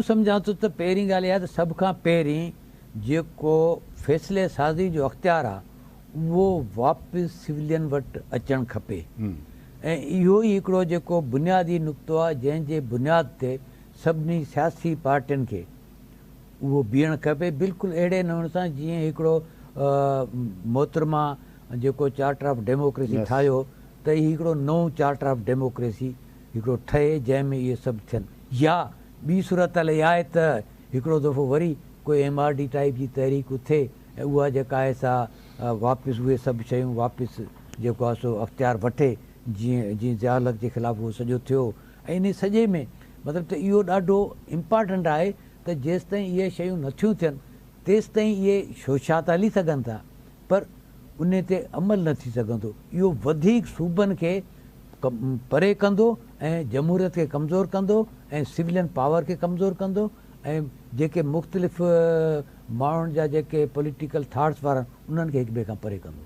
سمجهان ٿو ته پهرين ڳالهه اها ته سڀ کان پهرين جيڪو فيصلي سازي جو اختيار آهي اهو واپس سولين وٽ اچڻ کپي ۽ اهو ئي هڪڙو جيڪو بنيادي نقطو آهي جنهن جي بنياد تي سڀني سياسي پارٽين کي اهو بيهڻ کپي بلڪل اهڙي نموني سان جيئن هڪڙو محترمه جيڪو چارٽر آف ڊيموڪريسي ٺاهيو ته هي هڪڙو نئون چارٽر آف ڊيموڪريسي هڪڙو ٺهي جنهن ۾ اهي سڀ ٿين يا ٻي صورتحال اها آهي ته هڪڙو دفعو وري ڪوئي ايم آر ڊي ٽائيپ جي تحريڪ اٿي ۽ اها جيڪا آهي سا واپس اهي سڀ شيون واپس جيڪو آهي سو اختيار وٺي جيئن جيئن ضياء الحق جي خلاف اهو سڄو ٿيو ۽ انهي سڄي ۾ مطلب ته اهو ڏاڍو امپارٽنٽ آهي ته جيستائين اهي شيون نٿيون ٿين تيستائين اهي شوشا ته هلي سگهن ٿا پر انهي تي عمل نه ٿي سگهندو. اهو وڌيڪ صوبن کي پري ڪندو ۽ جمهوريت کي ڪمزور ڪندو ۽ سولين پاور کي ڪمزور ڪندو ۽ جيڪي مختلف ماڻهن جا جيڪي پوليٽيڪل ٿاٽس وارا انهن کي هڪ ٻئي کان پري ڪندو.